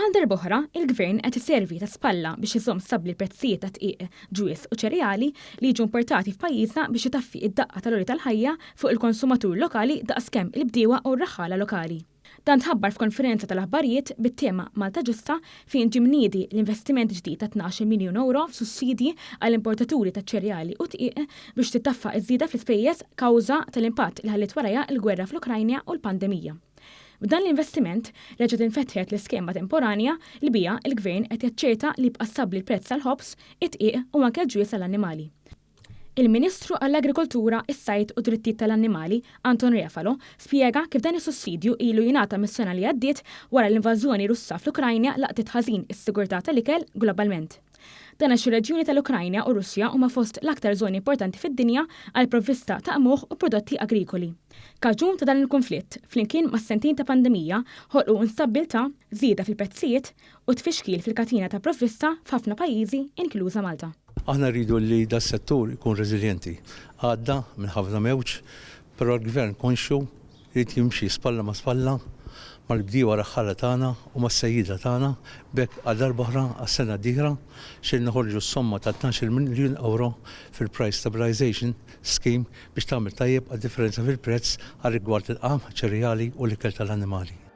Għal darb'oħra, il-Gvern qed iservi ta' spalla biex iżomm stabbli l-prezzijiet ta' dqiq, ġwież u ċereali li jiġu importati f'pajjiżna biex itaffi id-daqqa tal-għoli tal-ħajja fuq il-konsumatur lokali daqskemm il-bdiewa u r-raħħala lokali. Dan tħabbar f'konferenza tal-aħbarijiet bit-tema Malta Ġusta fejn ġie mniedi l-investiment ġdid ta' 12 miljun ewro f'sussidji għal importaturi ta' ċereali u dqiq biex tittaffa ż-żieda fl-ispejjeż kawża tal-impatt li ħalliet warajha l-gwerra fl-Ukrajna u l-pandemija. B'dan l-investiment, reġgħet infetħet l-iskema temporanja li biha l-Gvern qed jaċċerta li jibqa' stabbli l-prezz tal-ħobż, id-dqiq u anke l-ġwież għall-annimali. Il-Ministru għall-Agrikoltura, is-Sajd u d-Drittijiet tal-Annimali, Anton Refalo, spjega kif dan is-sussidju ilu jingħata mis-sena li għaddiet wara l-invażjoni Russa fl-Ukrajna laqtet ħażin is-sigurtà tal-ikel globalment. Dan għax ir-reġjuni tal-Ukrajna u r-Russja huma fost l-aktar żoni importanti fid-dinja għall-provvista ta' qmuħ u prodotti agrikoli. Kaġun ta' dan il-kunflitt, flimkien ma' sentejn ta' pandemija, ħolqu instabbiltà, żieda fil-prezzijiet u tfixkil fil-katina ta' provvista f'ħafna pajjiżi inkluża Malta. Aħna rridu li das-settur ikun reżiljenti. Għadda minn ħafna mewġ, però l-Gvern konxju Irid jimxi spalla ma' spalla mal-bdiewa raħħala tagħna u mas-sejjieda tagħna b'hekk għal darba oħra għas-sena d-dieħla xejn noħorġu s-somma ta' 12-il miljun ewro fil-Price Stabilisation Scheme biex tagħmel tajjeb għad-differenza fil-prezz għar-rigward il-qamħ, ċereali u l-ikel tal-annimali.